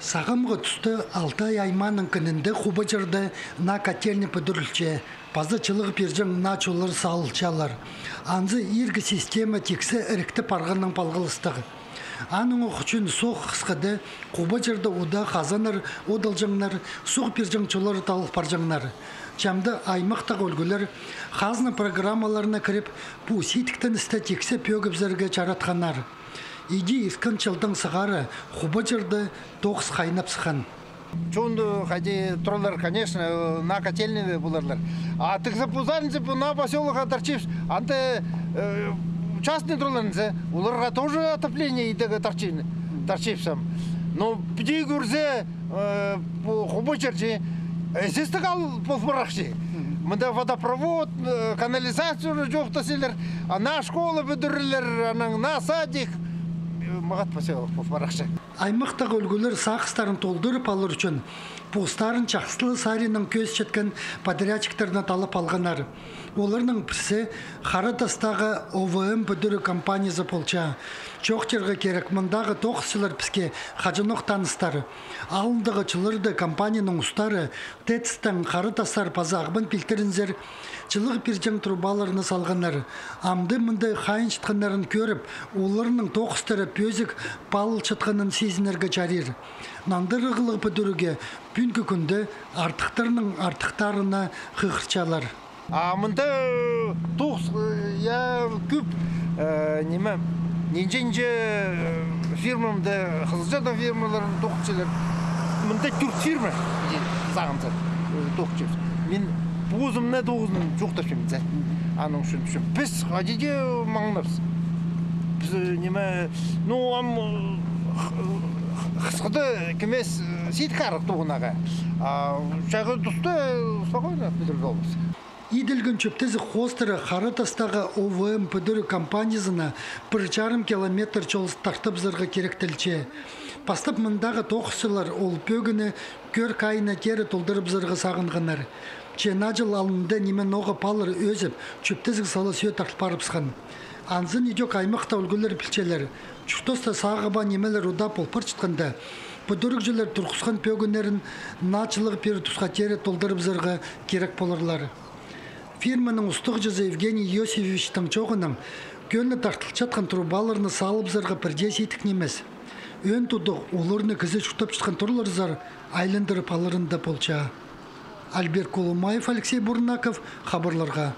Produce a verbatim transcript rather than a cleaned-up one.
Сағамғы туста Алтай аймааның кінінде Хубаҷырда наа котельный пӱдірілче, паза чылығ пирҷең наа чоллар салылчалар. Анзы иргі система тиксі ірікті парғаннаң палғалыстығ. Аның ох ӱчӱн соох хысхыда Хубаҷырда удаа хазаннар одалҷаңнар, суғ пирҷең чоллар талыл парҷаңнар. Чамды аймахтағы ӱлгӱлер хазна программаларына кіріп, пу сидіктеністі тиксі пӧгібізерге чаратханнар. Иди ирткен чылдаң сығара Хубаҷырда тоғыс хайнап сыххан. Чон, э, хайди туралар, конечно, э, наа котельныйда поларлар. А тігізіп позарынза, пу наа посёлокха тартчабыс, анда, э, частный тураларынза, оларға тоже отопление идерге тартчабыс. Но піди кӧрзе, э, пу Хубаҷыр чи, э, эзестіг аал пол парахча. Мында водопровод, э, канализация уже чоохтасчалар, а наа школа пӱдірілер, анаң наа садик, э, мағат посёлок пол парахча. Аймахтағы ӱлгӱлер сағыстарын толдырып алар ӱчӱн постарын Чахсы ла саринаң кӧзітчеткен подрядчиктарны таллап алғаннар. Оларның пірсі Хара Тастағы О В М пӱдіріг компаниязы полча. Чоохтирға кирек, мындағы тоғысчылар піске хаҷанох таныстар. Алнындағы чылларда компанияның устары ТЭЦ-тің Хара Тастар паза Ағбан пилтірінзер чылығ пирҷең трубаларны салғаннар. Амды мында хайынчатханнарын кӧріп, оларның тоғыстары пӧзік палылчатханын сизінерге чарир. Нандырығлығ пӱдірігге пӱӱнгі кӱнде артыхтарның артыхтарына хығырчалар. А мында, э, тоғыс, э, я, кӧп, э, ниме, нинҷе-нинҷе, э, фирма, мында Хызылчарда фирмалар тоғынчалар. Мында тӧрт фирма, сағынза, э, тоғынча. Мин позымны тоғызын чоохтапчам, зе. Аның ӱчӱн, ӱчӱн. Піс хайди дее маңнабыс. Піс, э, ниме, ну, ам, э, х-, х-, хысхыда кӧмес, э, сидік арах тоғынарға. А чайғы туста, э, спокойно пӱдіріп алабыс. Иділген чӧптезіг хоостыра Хара Тастағы О В М пӱдіріг компанизына пір чарым километр чол тартыбызарға киректелче. Пастап мындағы тоғысчылар ол пӧгіні кӧр кайына кері толдырыбызарға сағынғаннар. Че наа чыл алнында ниме ноға палыр ӧзіп, чӧптезіг сала сӧӧ тартыл парыбысхан. Анзын идӧк аймахта ӱлгӱлер пілчелер. Чуртаста сағаа паа нимелер удаа пол парчатханда, пӱдірігҷілер турғысхан пӧгіннерін наа чылығ пир тусха кері толдырыбызарға кирек поларлар. Фирманың устағҷызы Евгений Иосифовичтің чооғынаң, кӧні тартылчатхан трубаларны салыбызарға пірдее сидік нимес. Ӧӧн тудығ оларны кізі чуртапчатхан турларзар айландырып аларында полча. Альберт Кулумаев, Алексей Бурнаков, хабарларға.